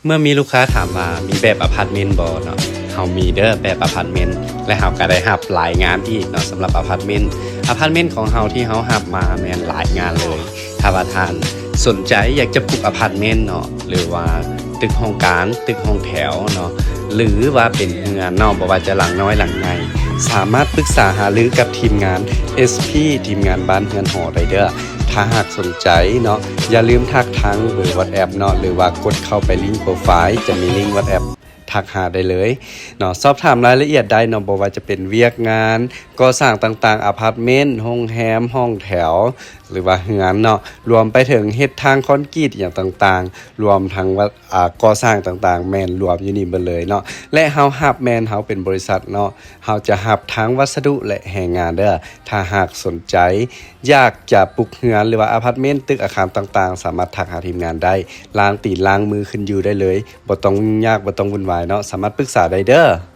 ເມື່ອມີລູກຄ້າຖາມວ່າມີແບບອາພາດເມັນບໍ່ເນາະ, ເຮົາມີເດີ້ແບບອາພາດເມັນ ແລະ ເຮົາກໍໄດ້ຮັບຫຼາຍງານອີກເນາະ. ສຳລັບອາພາດເມັນ ອາພາດເມັນຂອງເຮົາທີ່ເຮົາຮັບມາແມ່ນຫຼາຍງານເລີຍ. ຖ້າວ່າທ່ານສົນໃຈຢາກຈະປຸກອາພາດເມັນເນາະ ຫຼືວ່າຕຶກຫ້ອງກາງ, ຕຶກຫ້ອງແຖວເນາະ ຫຼືວ່າເປັນເຮືອນເນາະ, ບໍ່ວ່າຈະຫຼັງນ້ອຍຫຼັງໃຫຍ່ ສາມາດປຶກສາຫາລືກັບທີມງານ ເອສພີ ທີມງານບ້ານເຮືອນຫໍໄດ້ເດີ້. ຖ້າຫາກສົນໃຈເນາະ ຢ່າລືມທັກທາງເບີ WhatsApp ເນາະ ຫຼືວ່າກົດເຂົ້າໄປລິ້ງໂປຣໄຟລ໌ ຈະມີລິ້ງ WhatsApp ທັກຫາໄດ້ເລີຍເນາະ. ສອບຖາມລາຍລະອຽດໄດ້ເນາະ, ບໍ່ວ່າຈະເປັນວຽກງານກໍ່ສ້າງຕ່າງໆ, ອາພາດເມັນ, ໂຮງແຮມ, ຫ້ອງແຖວ ຫຼືວ່າເຮືອນເນາະ, ລວມໄປເຖິງເຮັດທາງຄອນກຣີດຫຍັງຕ່າງໆ, ລວມທັງວ່າ ອ່າ ກໍ່ສ້າງຕ່າງໆ ແມ່ນລວມຢູ່ນີ້ເບິດເລີຍເນາະ. ແລະ ເຮົາຮັບແມ່ນເຮົາເປັນບໍລິສັດເນາະ, ເຮົາຈະຮັບທັງວັດສະດຸ ແລະ ແຮງງານເດີ້. ຖ້າຫາກສົນໃຈຢາກຈະປຸກເຮືອນ ຫຼືວ່າອາພາດເມັນ, ຕຶກອາຄານຕ່າງໆ, ສາມາດທັກຫາທີມງານໄດ້, ລ້າງຕີນລ້າງມືຂຶ້ນຢູ່ໄດ້ເລີຍ, ບໍ່ຕ້ອງຫຍຸ້ງຍາກ, ບໍ່ຕ້ອງວຸ່ນວາຍເນາະ, ສາມາດປຶກສາໄດ້ເດີ້.